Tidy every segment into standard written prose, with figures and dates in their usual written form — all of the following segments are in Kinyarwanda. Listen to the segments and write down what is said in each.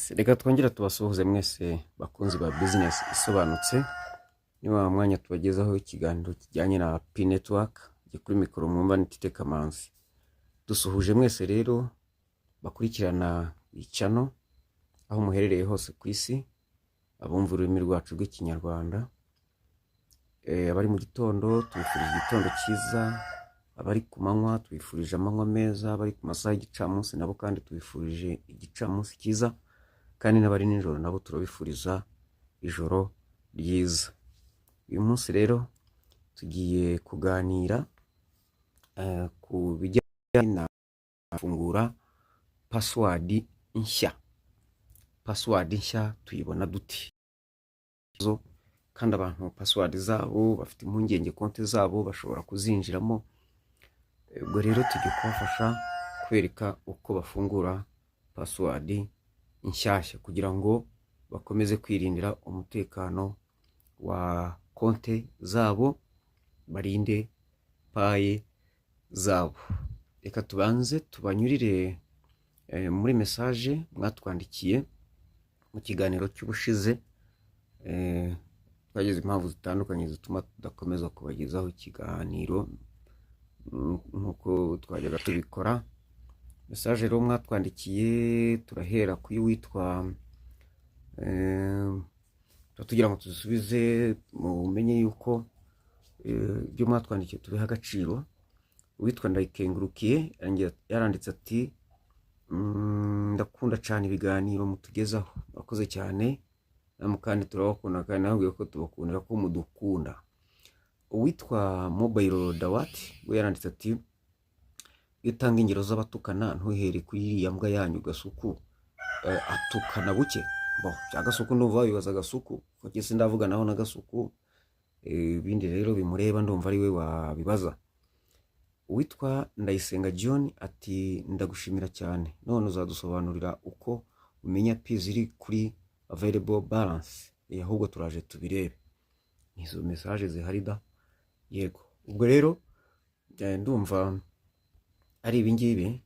Yes, reka twongere tubasuhuze mwese bakunzi ba Business Isobanutse. Ni wa mwanya tubagezaho ikiganiro kijyanye na Pi Network. Kuri mikoro mwumva ni Tite Kamanzi. Dusuhuje mwese rero bakurikirana iyi channel aho muherereye hose ku isi, abumva ururimi rwacu rw'Ikinyarwanda. Abari mu gitondo tubifurije igitondo cyiza, abari ku manywa tubifurije amanywa meza, abari ku masaha y'igicamunsi nabo kandi tubifurije igicamunsi cyiza, kandi n'abari nijoro nabo turabifuriza ijoro ryiza. Uyu munsi rero tugiye kuganira ku bijyanye na gufungura password nshya. Password nshya tuyibona dute? Kandi abantu password zabo bafite impungenge, konti zabo bashobora kuzinjiramo. Ubwo rero tugiye kubafasha kwereka uko bafungura password nshyashya kugira ngo bakomeze kwirindira umutekano wa konti zabo, barinde Pi zabo. Reka tubanze tubanyurire muri message mwatwandikiye mu kiganiro cy'ubushize. Twagize impamvu zitandukanye zituma tudakomeza kubagezaho ikiganiro nk'uko twajyaga tubikora. Message rero mwatwandikiye, turahera kuri witwa, tugira ngo tuzisubize mumenye yuko ibyo mwatwandikiye tubiha agaciro. Uwitwa Ndayikengurukiye yaranditse ati: "Ndakunda cyane ibiganiro mutugezaho, murakoze cyane namwe kandi turabakunda, kandi nababwiye ko tubakundira ko mudukunda." Uwitwa Mobile Dawati we yaranditse ati: "Iyo utanga ingero z'abatukana ntuhere kuri iriya mbwa yanyu Gasuku, atukana buke." Bo bya Gasuku ndumva wabibaza Gasuku, kuko njye sindavuga naho na Gasuku. Ibindi rero bimureba ndumva ari we wabibaza. Uwitwa Ndayisenga John ati: "Ndagushimira cyane, none uzadusobanurira uko umenya Pi ziri kuri available balance?" Ahubwo turaje tubirebe, nizo message zihari da. Yego, ubwo rero ndumva ari ibingibi.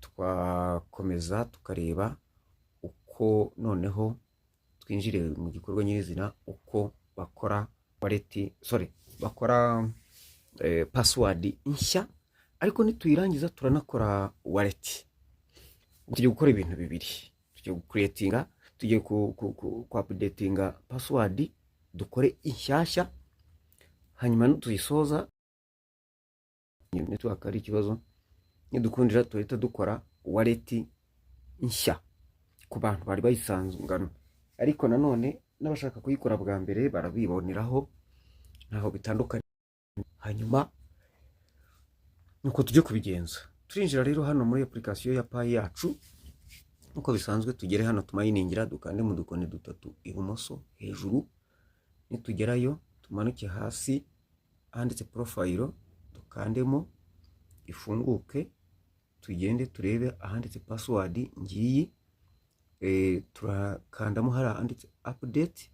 Twakomeza tukareba uko noneho twinjire mu gikorwa nyirizina, uko bakora wallet, sorry, bakora password nshya. Ariko nituyirangiza turanakora wallet. Tugiye gukora ibintu bibiri: tugiye gucreatinga, tugiye ku updatinga password, dukore inshyashya, hanyuma nituyisoza, network ari ikibazo, nidukundira tuhita dukora wallet nshya ku bantu bari bayisanzwe, ariko nanone n'abashaka kuyikora bwa mbere barabiboneraho, ntaho bitandukanye. Hanyuma nuko tujye kubigenza. Turinjira rero hano muri application ya Pi yacu nk'uko bisanzwe, tugere hano tuminingira, dukande mu dukoni dutatu ibumoso hejuru. Nitugerayo tumanuke hasi ahanditse profile, dukandemo ifunguke, tugende turebe ahanditse password. Ngiyi. Turakandamo hari ahanditse update.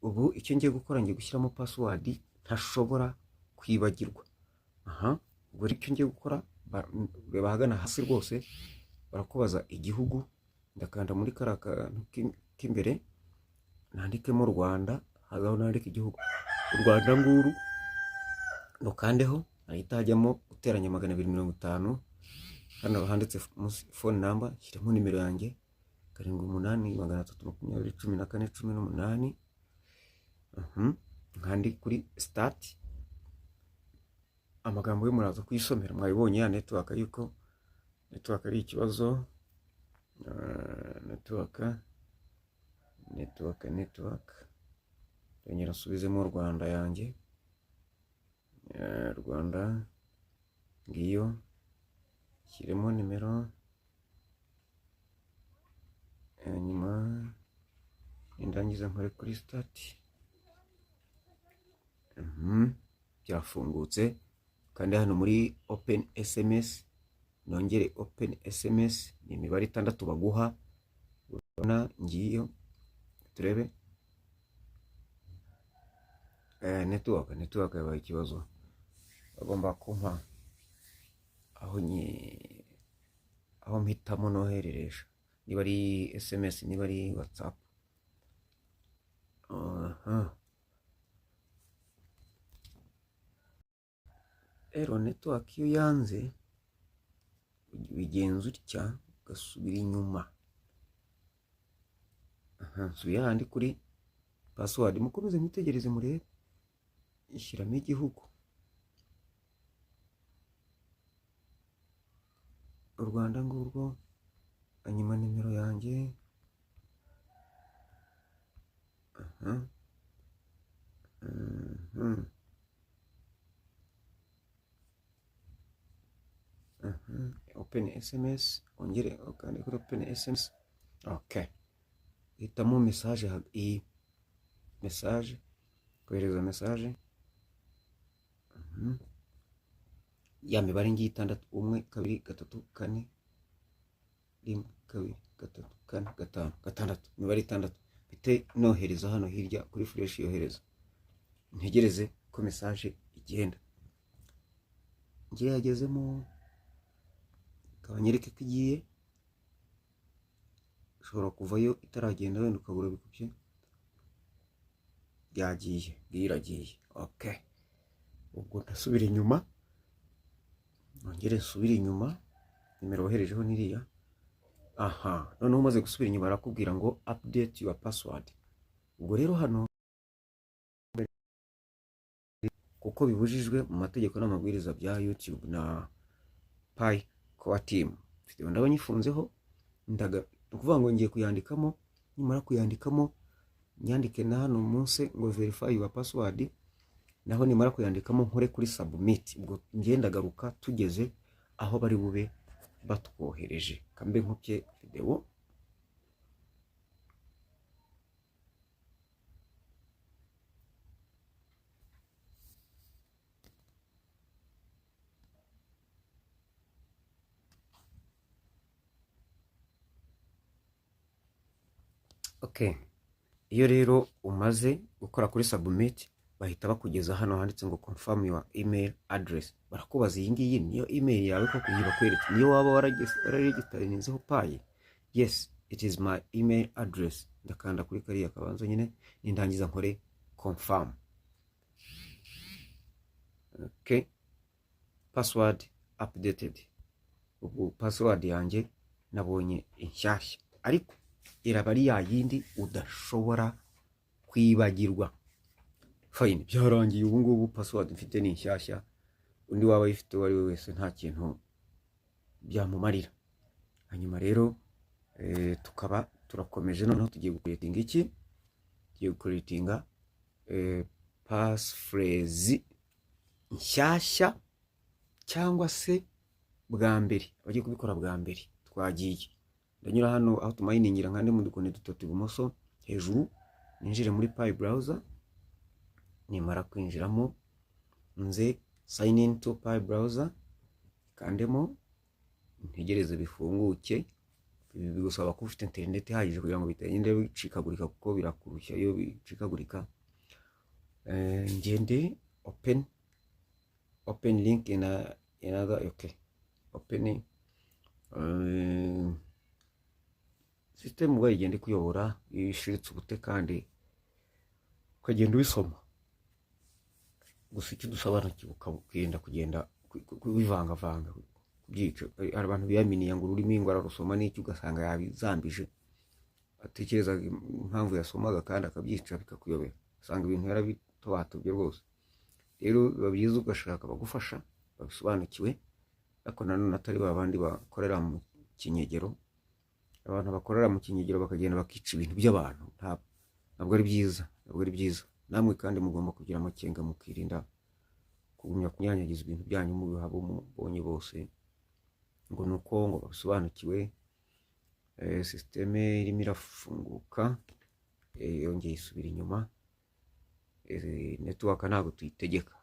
Ubu icyo ngiye gukora, ngiye gushyiramo password ntashobora kwibagirwa. Aha ubwo icyo ngiye gukora, reba ahagana hasi rwose barakubaza igihugu. Ndakanda muri kariya kantu k'imbere, nandikemo Rwanda, hazaho nandika igihugu u Rwanda nguru, nukandeho hahita hajyamo guteranya 250. Hano handitse phone number, shyiramo nimero yanjye: 78 320 14 18. Nkandi kuri start. Amagambo yo muraza kuyisomera, mwabibonye ya network yuko network ari ikibazo. Network, network, network. Ndongera nsubizemo Rwanda yanjye. Rwanda ngiyo, shyiremo nimero, hanyuma nindangiza nkore kuri start. Byafungutse. Kandi hano muri open SMS, nongere open SMS, ni imibare itandatu baguha. Urabona ngiyo, turebe. Network, network yabaye ikibazo. Bagomba kumpa aho mpitamo nohereresha. Niba ari SMS, niba ari WhatsApp. Aha rero network iyo yanze, bigenza utya, ugasubira inyuma. Aha nsubiye hahandi kuri password. Mukomeze mwitegereze, murebe. Ishyiramo igihugu, u Rwanda ngurwo. Hanyuma nimero yanjye. Aha, open SMS, ongere ukande kuri open SMS. Okay, hitamo message, iyi message, kohereza message. Ya mibare ngiyi itandatu: 1, 2, 3, 4, 1, 2, 3, 4, 5, 6, imibare itandatu. Mfite nohereza hano hirya kuri flèche yohereza, ntegereze ko message igenda. Ngiye, yagezemo, ikaba nyereke ko igiye. Ushobora kuvayo itaragenda, wenda ukabura bikubye. Yagiye, ngiyo iragiye. Okay, ubwo ndasubira inyuma, nongere nsubire inyuma. Nimero woherejeho niriya. Aha noneho umaze gusubira inyuma, barakubwira ngo "Update your password". Ubwo rero hano, kuko bibujijwe mu mategeko n'amabwiriza bya YouTube na Pi Core Team, video ndaba nyifunzeho. Ndaga ni ukuvuga ngo ngiye kuyandikamo. Nimara kuyandikamo, nyandike na hano munsi ngo "Verify your password". Naho nimara kuyandikamo, nkore kuri submit. Ubwo ngiye ndagaruka tugeze aho bari bube batwohereje. Kambe nkupye video. Okay, iyo rero umaze gukora kuri submit, bahita bakugeza hano handitse ngo "Confirm your email address". Barakubaza: iyi ngiyi niyo email yawe koko? Iyi bakweretse niyo waba wararegisterinzeho Pi? Yes, it is my email address. Ndakanda kuri kariya kabanza nyine, nindangiza nkore confirm. Okay, password updated. Ubu password yanjye nabonye inshyashya, ariko iraba ari ya yindi udashobora kwibagirwa. Fine, byarangiye. Ubu ngubu password mfite ni inshyashya. Undi waba ayifite uwo ari we wese, nta kintu byamumarira. Hanyuma rero tukaba turakomeje. Noneho tugiye gucreatinga iki? Tugiye gucreatinga passphrase nshyashya, cyangwa se bwa mbere, abagiye kubikora bwa mbere. Twagiye. Ndanyura hano aho tuminingira, nkande mu dukoni dutatu ibumoso hejuru, ninjire muri Pi Browser. Nimara kwinjiramo, nze sign in to Pi Browser, kandemo, ntegereze bifunguke. Ibi bigusaba kuba ufite interineti ihagije kugira ngo bitagenda bicikagurika, kuko birakurushya iyo bicikagurika. Ngende open link in another. Okay, open. System ubwayo igenda ikuyobora iyo ishiritse ubute, kandi ukagenda ubisoma. Gusa icyo udusobanukiwe, ukirinda kugenda kubivangavanga, kubyica. Hari abantu biyaminiye ngo ururimi ngo ararusoma n'icyo, ugasanga yabizambije, atekereza impamvu yasomaga kandi akabyica, bikakuyobera, usanga ibintu yarabitobatobye rwose. Rero biba byiza ugashaka abagufasha babisobanukiwe, ariko nanone atari ba bandi bakorera mu kinyegero. Abantu bakorera mu kinyegero bakagenda bakica ibintu by'abantu, ntabwo ari byiza, ntabwo ari byiza. Namwe kandi mugomba kugira amakenga, mukirinda kugumya kunyanyagiza ibintu byanyu mubiha abo mubonye bose ngo ni uko ngo babisobanukiwe. Système irimo irafunguka, yongeye isubira inyuma. Network ntabwo tuyitegeka,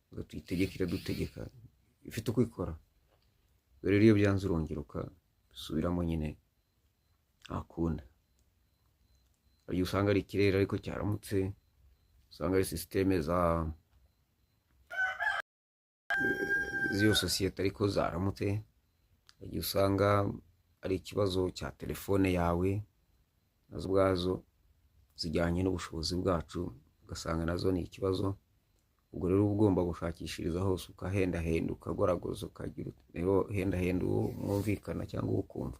ntabwo tuyitegeka, iradutegeka, ifite uko ikora. Rero iyo byanze, urongera ukasubiramo nyine, ntakunda. Hari igihe usanga ari ikirere ariko cyaramutse, usanga ari système za z'iyo sosiyete ariko zaramutse. Hari igihe usanga Ari ikibazo cya telefone yawe, nazo ubwazo zijyanye n'ubushobozi bwacu, ugasanga nazo ni ikibazo. Ubwo rero uba ugomba gushakishiriza hose, ukahendahenda, ukagoragoza, ukagira rero hendahenda uwo mwumvikana cyangwa uwo ukumva.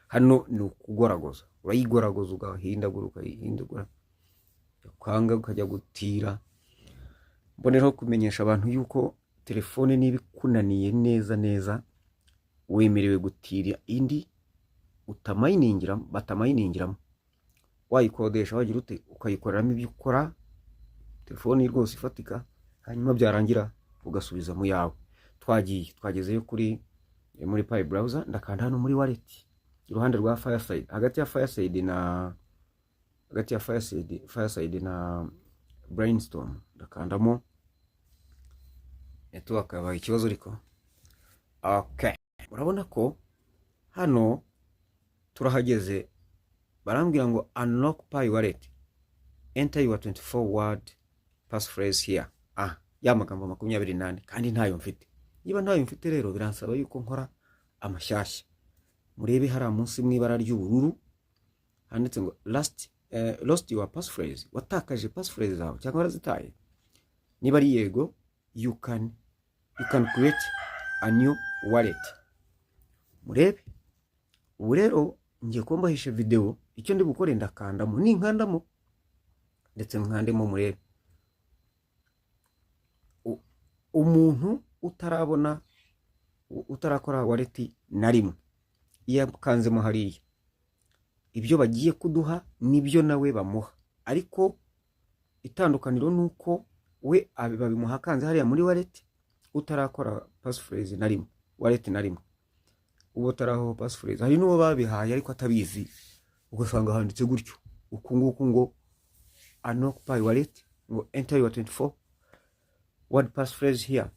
Hano ni ukugoragoza, urayigoragoza, ugahindagura, ukayihindagura, ukanga ukajya gutira. Mboneraho kumenyesha abantu yuko telefone niba ikunaniye neza neza, wemerewe gutira indi utamayiningiramo, batamayiningiramo, wayikodesha, wagira ute, ukayikoreramo ibyo ukora, telefone rwose ifatika, hanyuma byarangira ugasubiza mu yawe. Twagiye, twagezeyo kuri muri Pi Browser. Ndakanda hano muri wallet iruhande rwa Fireside, hagati ya Fireside na Brainstorm. Ndakandamo. Network yabaye ikibazo ariko okay. Urabona ko hano turahageze, barambwira ngo "Unlock Pi Wallet, enter your 24 word passphrase here." Ah, ya magambo 24, kandi ntayo mfite. Niba ntayo mfite rero, biransaba yuko nkora amashyashya. Murebe hariya munsi mu ibara ry'ubururu handitse ngo "Lost your passphrase". Watakaje passphrase zawe cyangwa warazitaye? Niba ari yego, you can create a new wallet. Murebe ubu rero ngiye kuba mbahishe video. Icyo ndi bukore, ndakandamo. Ninkandamo, ndetse nkandemo, murebe. Umuntu utarabona, utarakora wallet na rimwe, iyo akanzemo hariya, ibyo bagiye kuduha nibyo nawe bamuha, ariko itandukaniro ni uko we babimuha akanze hariya muri wallet. Utarakora passphrase na rimwe, wallet na rimwe, ubu utaraho passphrase, hari n'uwo babihaye ariko atabizi, ugasanga handitse gutyo uku nguku ngo "Unlock Pi Wallet", ngo "Enter your 24 word passphrase here".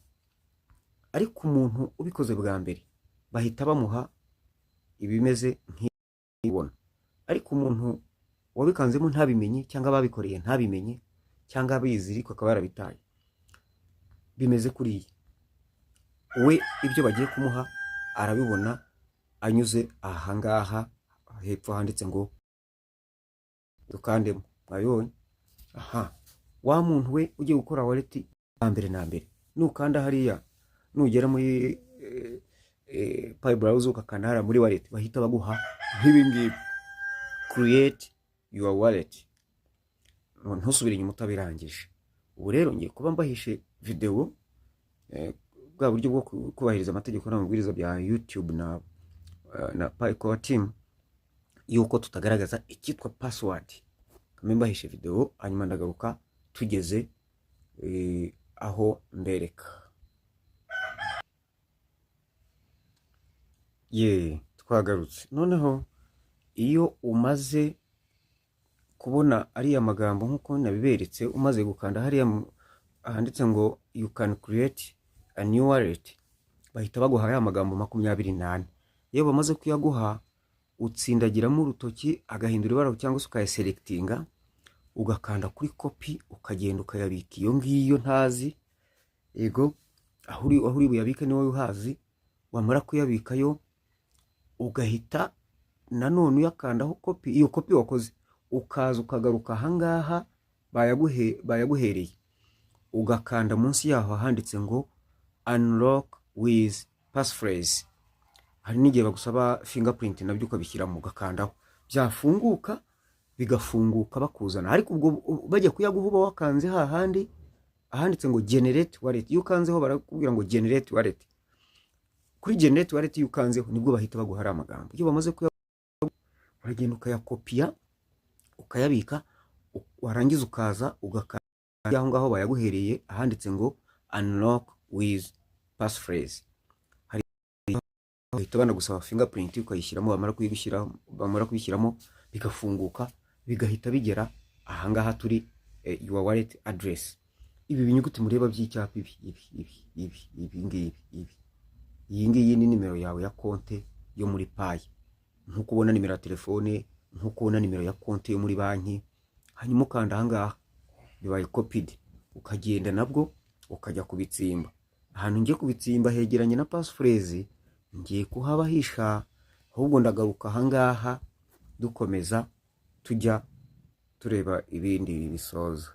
Ariko umuntu ubikoze bwa mbere bahita bamuha ibimeze nk'ibona, ariko umuntu wabikanzemo ntabimenye, cyangwa ababikoreye ntabimenye, cyangwa abizi ariko akaba yarabitaye, bimeze kuriya, we ibyo bagiye kumuha arabibona anyuze ahangaha hepfo handitse ngo dukandemo. Mwabibonye aha? Wa muntu we ugiye gukora wallet bwa mbere na mbere, nukanda hariya, nugera muri Pi Browser ugakanda hariya muri wallet, bahita baguha nk'ibi ngibi: "Create your wallet". Ntusubire inyuma utabirangije. Ubu rero ngiye kuba mbahishe video, bwa buryo bwo kubahiriza amategeko n'amabwiriza bya YouTube na Pi Core Team, yuko tutagaragaza icyitwa password. Kamwe mbahishe video, hanyuma ndagaruka tugeze aho mbereka. Ye, twagarutse. Noneho iyo umaze kubona ariya magambo nk'uko nabiberetse, umaze gukanda hariya handitse ngo "You can create a new wallet", bahita baguha ya magambo 24. Iyo bamaze kuyaguha, utsindagiramo urutoki agahindura ibara, cyangwa se ukayaselectinga, ugakanda kuri copy, ukagenda ukayabika iyo ngiyo ntazi. Yego, aho uri buyabike ni wowe uhazi. Wamara kuyabikayo, ugahita nanone uyakandaho copy. Iyo copy wakoze, ukaza ukagaruka ahangaha bayaguhereye, ugakanda munsi yaho handitse ngo "Unlock with passphrase". Hari n'igihe bagusaba fingerprint, nabyo ukabishyiramo, ugakandaho, byafunguka, bigafunguka bakuzana. Ariko ubwo bajya kuyaguha uba wakanze hahandi ahanditse ngo "Generate wallet". Iyo ukanzeho barakubwira ngo "Generate wallet". Kuri "Generate wallet" iyo ukanzeho, nibwo bahita baguha ariya magambo. Iyo bamaze kuya, uragenda ukayakopiya, ukayabika, warangiza ukaza ugakanda aho ngaho bayaguhereye ahanditse ngo "Unlock with passphrase". Hari bahita banagusaba fingerprint, ukayishyiramo. Bamara kuyishyiramo, bigafunguka, bigahita bigera ahangaha turi, your wallet address. Ibi binyuguti mureba by'icyapa, ibi ibi ibi ibi ibi ngibi ibi, iyi ngiyi ni nimero yawe ya konte yo muri Pi, nk'uko ubona nimero ya telefone, nk'uko ubona nimero ya konti yo muri banki. Hanyuma ukanda ahangaha, bibaye copied, ukagenda nabwo ukajya kubitsimba. Ahantu ngiye kubitsimba hegeranye na passphrase, ngiye kuhabahisha. Ahubwo ndagaruka ahangaha dukomeza tujya tureba ibindi bisoza.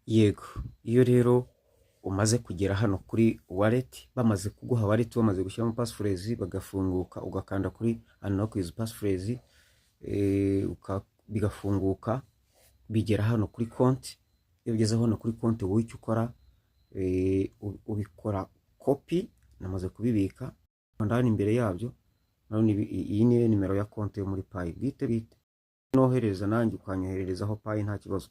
Yego, iyo rero umaze kugera hano kuri wallet, bamaze kuguha wallet, bamaze gushyiramo passphrase bagafunguka, ugakanda kuri unlock with passphrase, bigafunguka, bigera hano kuri konti. Iyo ugeze hano kuri konti, wowe icyo ukora, ubikora copy. Namaze kubibika ndani imbere yabyo. None iyi ni nimero ya konti yo muri Pi bwite bwite, nohereza nanjye ukanyohererezaho Pi, nta kibazo.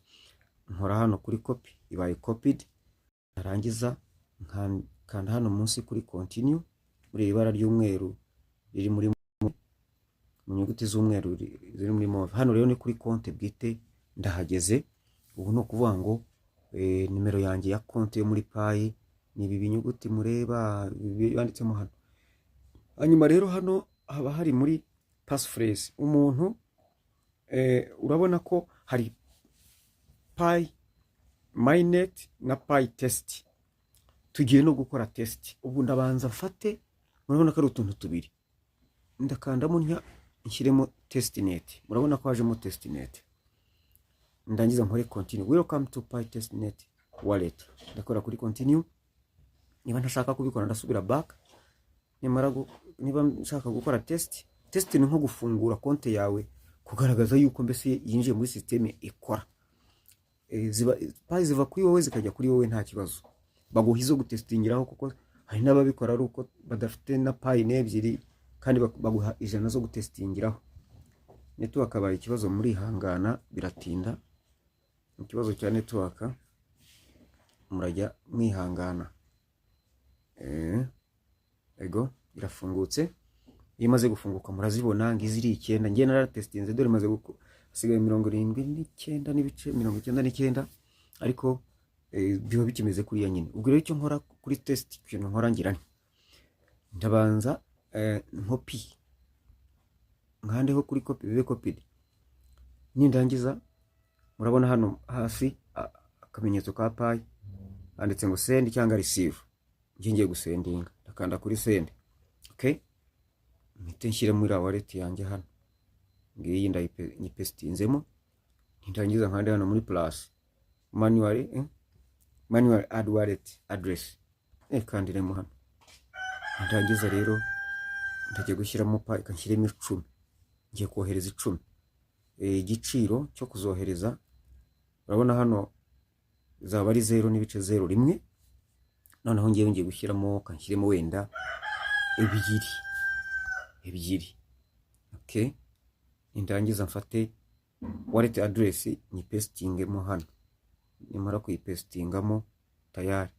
Nkora hano kuri copy, ibaye copied. Narangiza nkanda hano munsi kuri continue, muri iri bara ry'umweru riri muri mu nyuguti z'umweru ziri muri mauve. Hano rero ni kuri konti bwite, ndahageze. Ubu ni ukuvuga ngo nimero yanjye ya konti yo muri Pi ni ibi binyuguti mureba byanditsemo hano. Hanyuma rero hano haba hari muri passphrase. Umuntu urabona ko hari Pi mainnet na Pi test. Tugiye no gukora test. Ubu ndabanza mfate, murabona ko ari utuntu tubiri, ndakandamo ntya nshyiremo testnet. Murabona ko hajemo testnet. Ndangiza nkore continue. "Welcome to Pi testnet wallet." Ndakora kuri continue. Niba ntashaka kubikora, ndasubira back. Nimara niba nshaka gukora test, test ni nko gufungura konti yawe, kugaragaza yuko mbese yinjiye muri système ikora. Ziba Pi ziva kuri wowe zikajya kuri wowe, nta kibazo. Baguha izo gutestingiraho, kuko hari n'ababikora ari uko badafite na Pi n'ebyiri, kandi baguha 100 zo gutestingiraho. Network abaye ikibazo, murihangana, biratinda. Ikibazo cya network, murajya mwihangana. Ego, irafungutse. Iyo imaze gufunguka murazibona, ngizi iri icyenda. Ngiye naratestinze, dore imaze hasigaye 79.99, ariko biba bikimeze kuriya nyine. Ubwo rero icyo nkora kuri test, ikintu nkora, ngira nti ndabanza nkopi, nkandeho kuri copy, bibe copied. Nindangiza, murabona hano hasi akamenyetso ka Pi, handitse ngo send cyangwa receive. Njye ngiye gusendinga, ndakanda kuri send. Okay, mpite nshyire muri wallet yanjye hano. Ngiyi, ndayipesitinzemo. Nindangiza nkande hano muri plus, manual, manual add wallet address, kandiremo hano. Ndangiza rero ndagiye gushyiramo Pi, nshyiremo 10, ngiye kohereza 10. Igiciro cyo kuzohereza, urabona hano zaba ari 0.01. Noneho ngewe ngiye gushyiramo, kanshyiremo wenda ebyiri ebyiri. Okay, nindangiza mfate wallet address nyipesitingemo hano. Nimara kuyipesitingamo, tayari,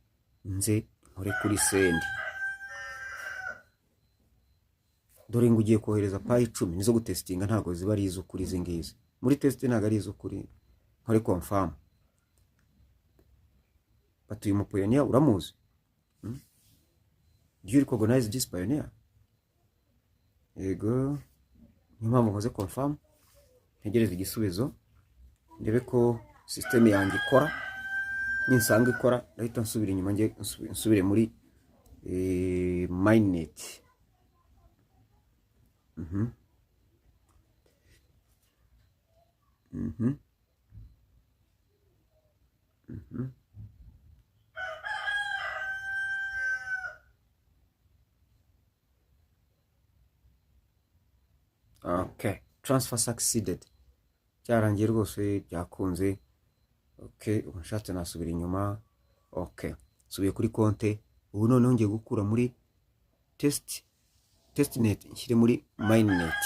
nze nkore kuri send. Dore ngo ugiye kohereza Pi 10, nizo gutesitinga, ntabwo ziba ari iz'ukuri izi ngizi. Muri test ntabwo ari iz'ukuri. Nkore confirm. Batuye umupioneer, uramuzi? Do you recognize this pioneer? Yego, niyo mpamvu nkoze confirm. Ntegereze igisubizo, ndebe ko system yanjye ikora. Ninsanga ikora, ndahita nsubira inyuma, njye nsubire muri mainnet. Mhm. Okay, transfer succeeded, byarangiye rwose, byakunze. Okay, ubu nshatse nasubira inyuma. Okay, nsubiye kuri konte. Ubu noneho ngiye gukura muri testnet nshyire muri mainnet.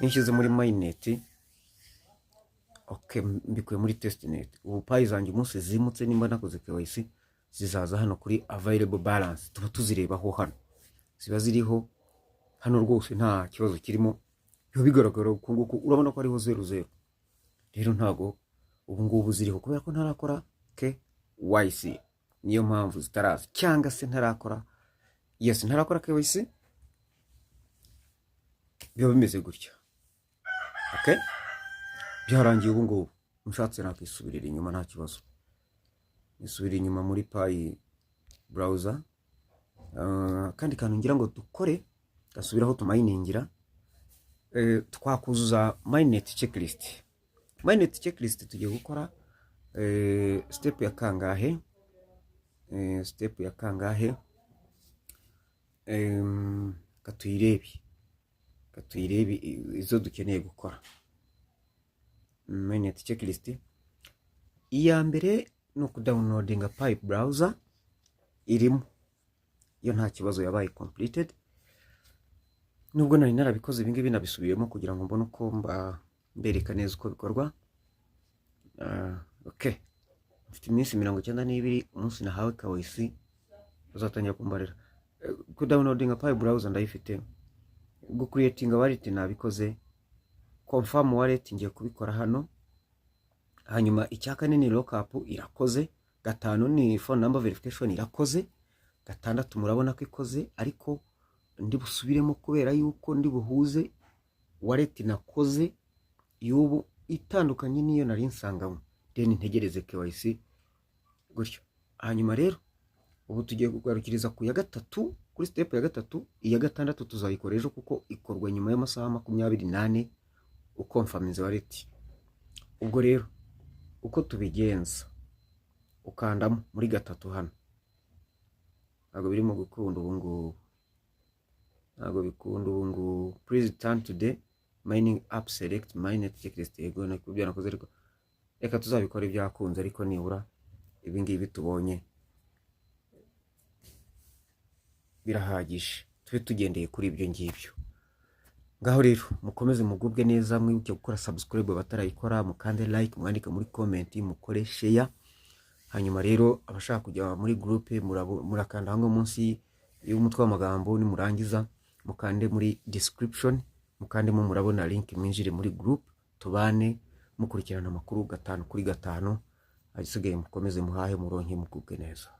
Iyo nshyize muri mainnet, okay, mbikuye muri testnet. Ubu Pi zanjye umunsi zimutse, nimba nakoze KYC, zizaza hano kuri available balance, tuba tuzirebaho hano, ziba ziriho hano rwose, nta kibazo kirimo, biba bigaragara uku nguku. Urabona ko hariho zeru zeru. Rero ntago ubu ngubu ziriho kubera ko ntarakora KYC, niyo mpamvu zitaraza, cyangwa se ntarakora, yes, ntarakora KYC, biba bimeze gutya. Okay, byarangiye. Ubu ngubu nshatse nakisubirira inyuma, nta kibazo, nisubira inyuma muri Pi Browser. Akandi kantu ngira ngo dukore Gasubiraho tuminingira. Twakuzuza mainnet checklist. Mainnet checklist tugiye gukora step ya kangahe? Step ya kangahe? Katuyirebe izo dukeneye gukora. Mainnet checklist iya mbere ni ukudownloadinga Pi Browser, irimo iyo, nta kibazo, yabaye completed. Nubwo nari narabikoze, ibingibi nabisubiyemo kugira ngo mbone uko mba mbereka neza uko bikorwa. Okay, mfite iminsi 92, umunsi nahawe KYC uzatangira kumbarira. Kudownloadinga Pi Browser ndayifite, gucreatinga wallet nabikoze, confirm wallet ngiye kubikora hano. Hanyuma icya kane ni lockup, irakoze. Gatanu ni phone number verification, irakoze. Gatandatu murabona ko ikoze, ariko ndi busubiremo kubera yuko ndi buhuze wallet nakoze y'ubu itandukanye n'iyo nari nsanganywe, then ntegereze KYC gutyo. Hanyuma rero ubu tugiye kugarukiriza ku ya gatatu, kuri step ya gatatu. Iya gatandatu tuzayikora ejo kuko ikorwa nyuma y'amasaha 24 uconfirminze wallet. Ubwo rero uko tubigenza, ukandamo muri gatatu hano. Ntabwo birimo gukunda ubu ngubu, ntabwo bikunda ubu ngubu. "Please turn to the mining app, select mainnet checklist." Yego, nako nakoze, ariko reka tuzabikora ibyakunze. Ariko nibura ibi ngibi tubonye birahagije, tube tugendeye kuri ibyo ngibyo. Ngaho rero mukomeze mugubwe neza, mwibuke gukora subscribe batarayikora, mukande like, mwandike muri comment, mukore share. Hanyuma rero abashaka kujya muri groupe murakanda hamwe munsi y'umutwe w'amagambo, nimurangiza mukande muri description, mukandemo murabona link, mwinjire muri group, tubane mukurikirana amakuru gatanu kuri gatanu. Ahasigaye mukomeze muhahe, muronke, mugubwe neza.